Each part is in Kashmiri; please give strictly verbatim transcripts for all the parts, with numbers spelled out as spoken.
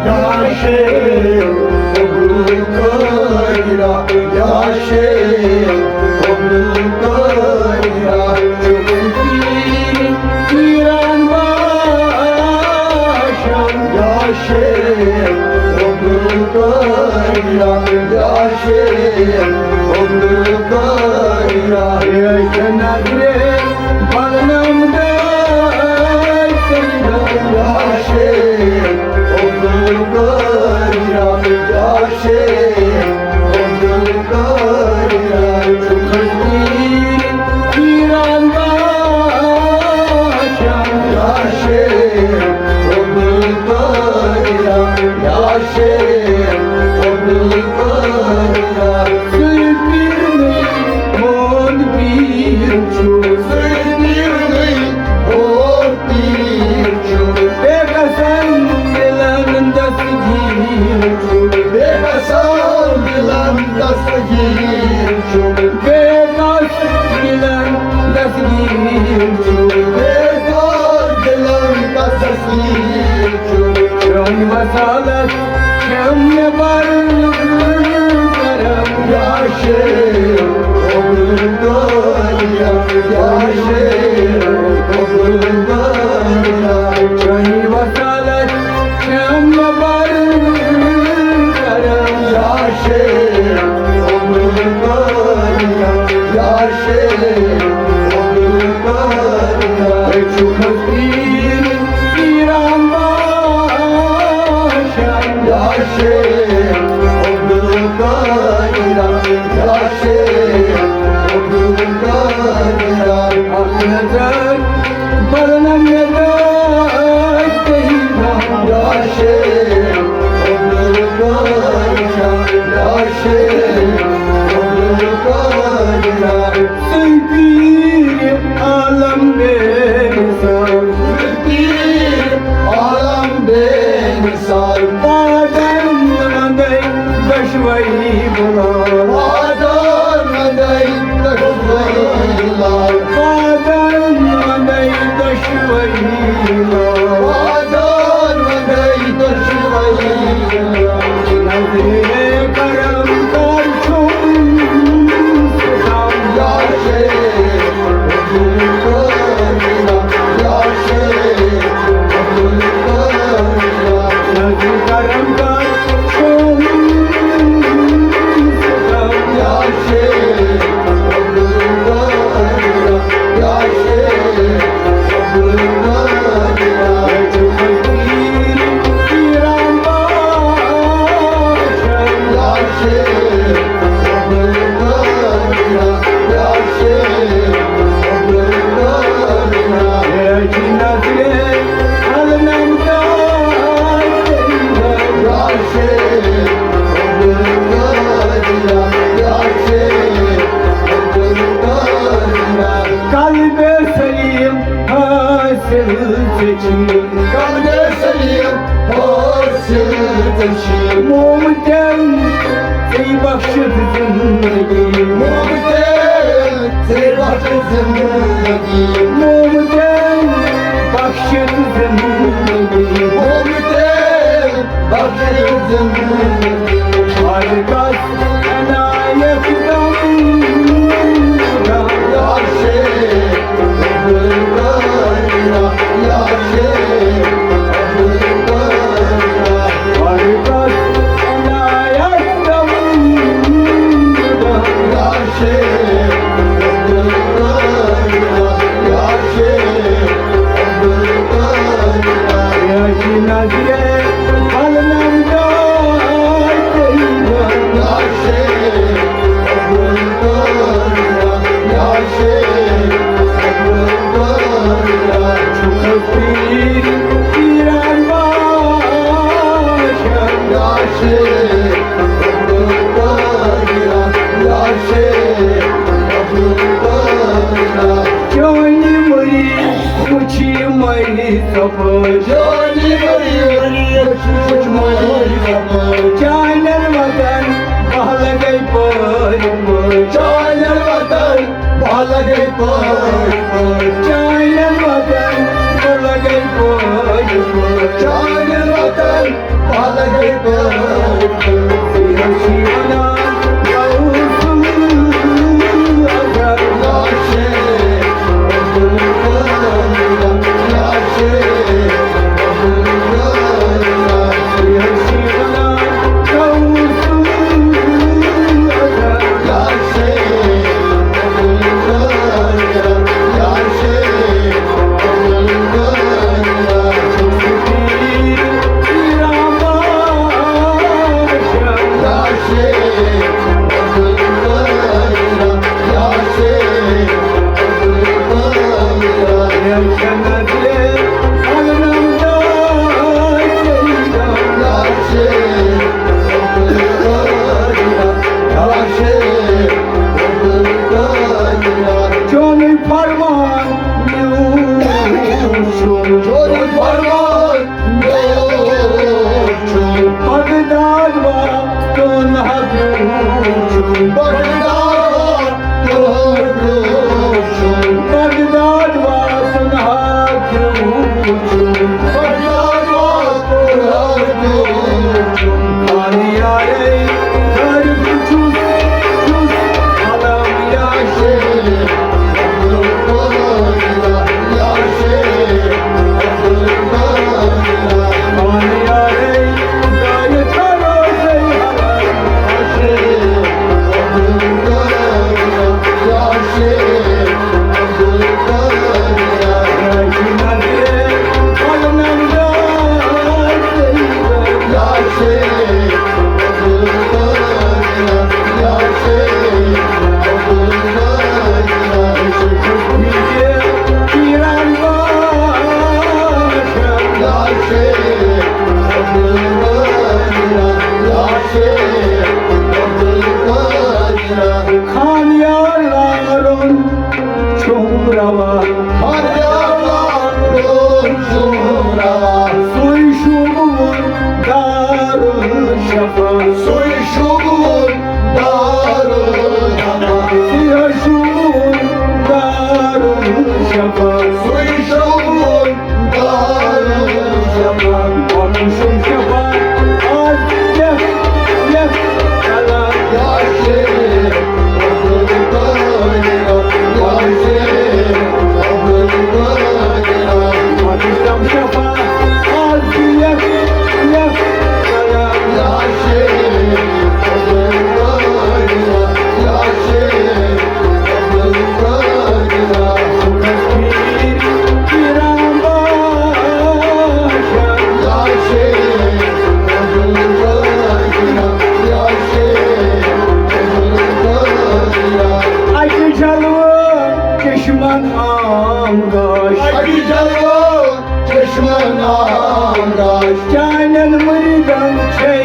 یا شیخ عبدالقادرا، یا شیخ عبدالقادرا، چون پیران باشم، یا شیخ عبدالقادرا، یا شیخ عبدالقادرا، یک نظر بلنم دای سیدم، یا شیخ عبدالقادرا، یا شیخ عبدالقادرا، چون پیران باشم، یا شیخ عبدالقادرا، یا شیخ عبدالقادرا، سُے پیرنٕے ہُنٛد پیٖر چھُ، سُے پیرنٕے ہُنٛد پیٖر چھُ، بے کسن دِلن دستگیٖر چھُ، بے کسن دِلن دستگیٖر چھُ، بے کس دِلن دستگیٖر چھُ، بے کس دِلن دستگیٖر چھُ، چٲنۍ وصالت چھم مےٚ بر کرم۔ یا شیخ عبدالقادر، یا شیخ عبدالقادر، چٲنۍ وصالت چھم مےٚ بر کرم۔ یا شیخ عبدالقادر، یا شیخ عبدالقادر، ژٕ چھُکھ پیٖر پیران باشم۔ یا شیخ عبدالقادر، یا شیخ عبدالقادر، اکھ نظر بلنم مےٚ داے تیرا۔ یا شیخ عبدالقادر، یا شیخ عبدالقادر، سُے پیٖر عالم بے مثال، سُے پیٖر عالم بے مثال، وعدن منٛدے دۄشوَے بُلال، وعدن منٛدے دۄشوَے بُلال، وعدن منٛدے دۄشوَے بُلال، وعدن منٛدے دۄشوَے بُلال۔ نظرِ کرم کر چھُم ستم۔ یا شیخ عبدالقادر، یا شیخ عبدالقادر، نظرِ کرم کر چھُم ستم۔ یا شیخ عبدالقادر، یا شیخ عبدالقادر، ژٕ چھُکھ پیٖر پیران باشم۔ یا شیخ عبدالقادر، یا شیخ عبدالقادر، یا جنت عالم دار، یا شیخ عبدالقادر، یا شیخ عبدالقادر، قلب سلیم حاصل ژےٚ چھی، قلب سلیم حاصل ژےٚ چھی، مومتن ژےٚ بخشت زندگی، مومتن ژےٚ بخشت زندگی، مومتن بخشت زندگی، مومتن بخشت زندگی، ہر کس عنایت دم دم۔ یا شیخ عبدالقادر، یا شیخ عبدالقادر، ہر کس عنایت دم دم۔ یا شیخ عبدالقادر، یا شیخ عبدالقادر، یا جنت عالم دار، یا شیخ عبدالقادر، یا شیخ عبدالقادر، چھُکھ پیٖر پیران باشم۔ یا شیخ عبدالقادر، یا شیخ عبدالقادر، چٲنۍ مٔری وٕچھ یِمَے ژۄپٲرۍ، چٲنۍ مٔری وٕچھ یِمَے ژۄپٲرۍ، چانٮ۪ن وطن بہٕ لگے پٲرۍ پٲرۍ، چانٮ۪ن وطن بہٕ لگے پٲرۍ پٲرۍ، چانٮ۪ن وطن بہٕ لگے پٲرۍ چانہِ وطن پلگے پٲٹھۍ، یہِ چھِ وَنان غوث اظہر۔ چونُے فرمان میون چھُ، چونُے فرمان میون چھُ۔ بغداد واتُن ہا برٛونٛہہ چھُ، بغداد واتُن ہا برٛونٛہہ چھُ، بغداد واتُن ہا برٛونٛہہ چھُ، بغداد واتُن ہا برٛونٛہہ چھُ۔ خان یارے، درد چھُس، چھُس علم یا شیر۔ خان یار لارُن چھُم روا، خان یار لارُن چھُم روا۔ سُے شوٗبوُن دارالشفا، سُے شوٗبوُن دارالشفا، سُے شوٗبوُن دارالشفا، سُے شوٗبوُن دارالشفا۔ بخشُن شفا آز یتھ، یتھ کلام۔ یا شیخ عبدالقادر، یا شیخ عبدالقادر۔ بخشم شفا آز یتھ، یتھ کلام۔ یا شیخ عبدالقادر، یا شیخ عبدالقادر۔ اَتہِ جلوٕ چشمن آم گاش، اَتہِ جلوٕ چشمن آم گاش۔ چانٮ۪ن مریٖدن چھے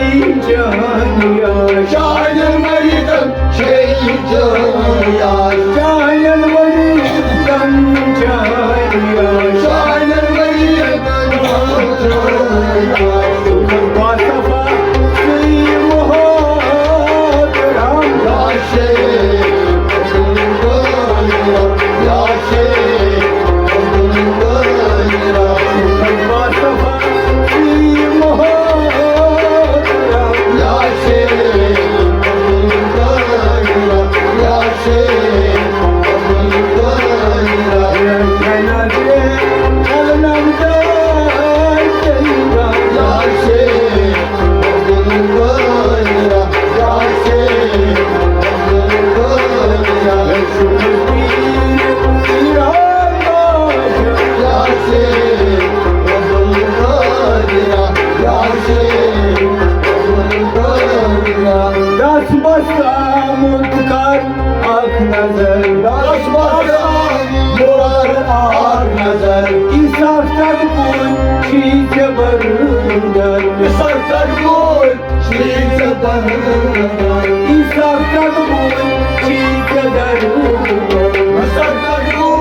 چٲنۍ یاش، چانٮ۪ن مریٖدن چھے چٲنۍ یاش، چانٮ۪ن مریٖدن چھے چٲنۍ یاش، چانٮ۪ن مریٖدن چھے چٲنۍ یاش۔ باصفا سُے محترم، یا شیخ عبدالقادر، یا شیخ عبدالقادر۔ باصفا سُے محترم، یا شیخ عبدالقادر، یا شیخ عبدالقادر۔ دس بس آمُت کر اکھ نظر، دس بس آمُت کر اکھ نظر۔ عیسیٰ سر کُن چھی ژےٚ بندر، عیسیٰ سر کُن چھی ژےٚ بندر، عیسیٰ سر کُن چھی ژےٚ بندر، عیسیٰ سر کُن۔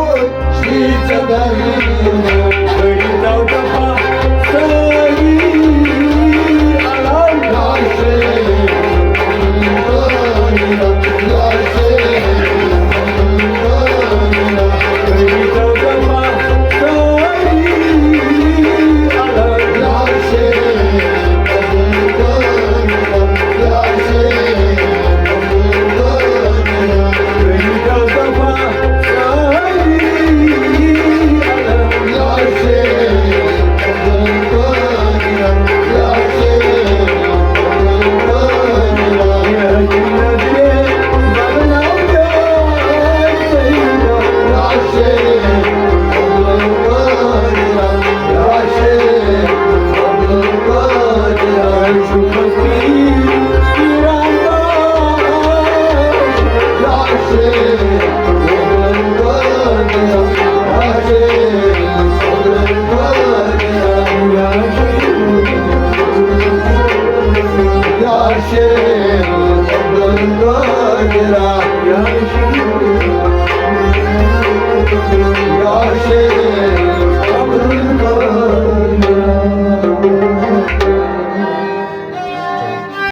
شیر عبدالقادرا، یا شیر، یا شیر